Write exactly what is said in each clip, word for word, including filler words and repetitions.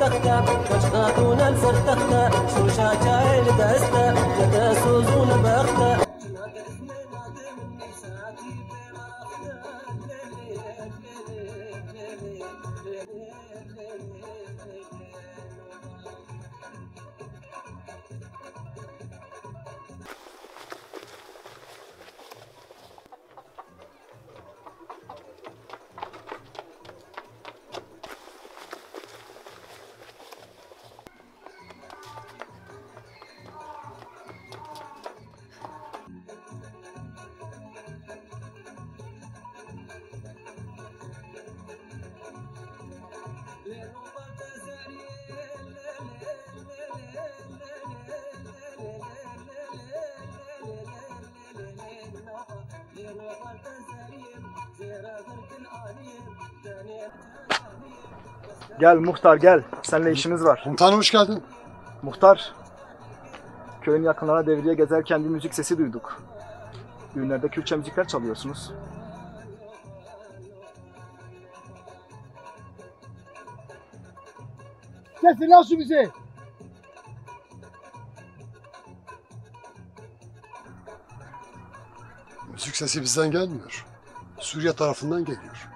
Texte, keçika tûne li ser texte, şûşa çayê li dest e, li te soz û li bext e. Gel muhtar gel. Seninle işimiz var. Komutanım hoş geldin. Muhtar, köyün yakınlarına devriye gezerken bir müzik sesi duyduk. Düğünlerde Kürtçe müzikler çalıyorsunuz. Sesi nasıl bize? Müzik sesi bizden gelmiyor. Suriye tarafından geliyor.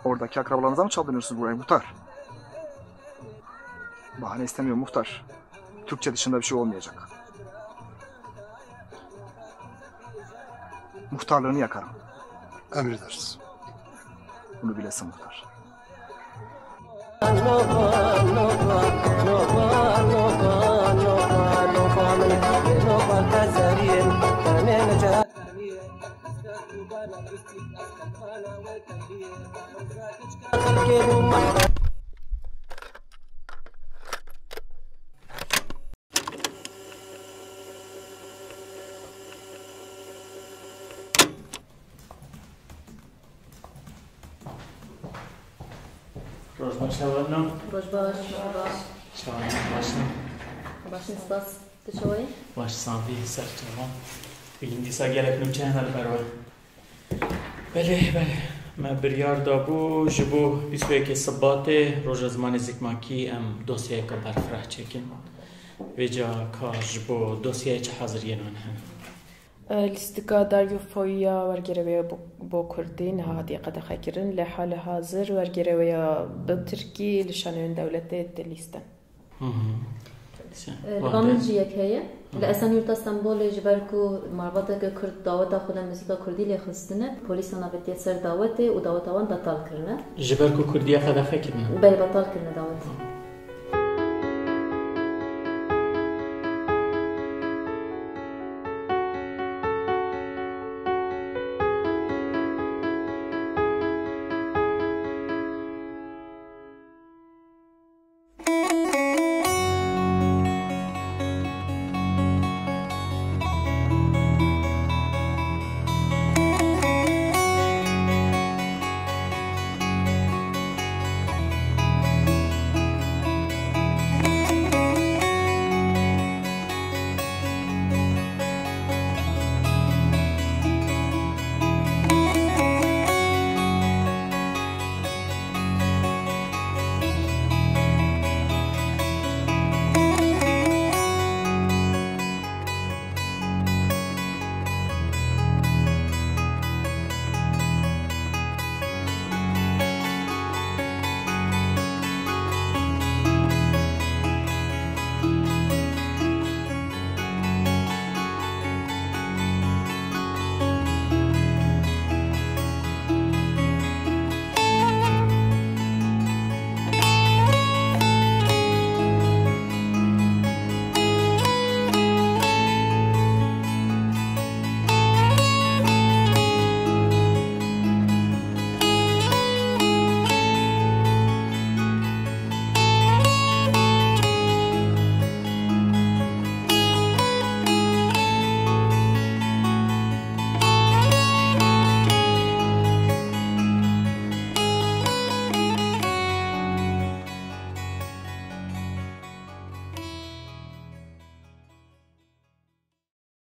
Oradaki akrabalarınıza mı çaldırıyorsunuz burayı muhtar? Bahane istemiyorum muhtar. Türkçe dışında bir şey olmayacak. Muhtarlığını yakarım. Emredersiniz. Bunu bilesin muhtar. Roj baş, hevalno. Roj baş, merhaba. Çawa ne, baş ne? Baş ne, spas. Tu çawa yî? Baş, sax bî, ser çavan. Bînim dîsa gelek nûçe hene li ber we. Belê, belê. Me biryar dabû ji bo bîst û yekê Sibatê roja zimanê zikmakî em dosyayeke berfireh çêkin. Vêca ka ji bo dosyayê çi haziriyên hene? E, lîstika dar û foya wergêrê wê bo, bo kurdî niha hatiye qedexekirin, lê hali hazir wergêrê wê ya bi tirkî li şanoyên dewletê tê lîstin. Hı hı. E, li ba min jî yek heye. Li Esenyurta Stenbolê ji ber ku malbateke kurd daweta xwe li muzîka kurdî lê xistine, polîsan avêtiye ser dawetê û daweta wan betal kirine. Ji ber ku kurdiya qedexe kirine? Belê, betal kirine dawetê.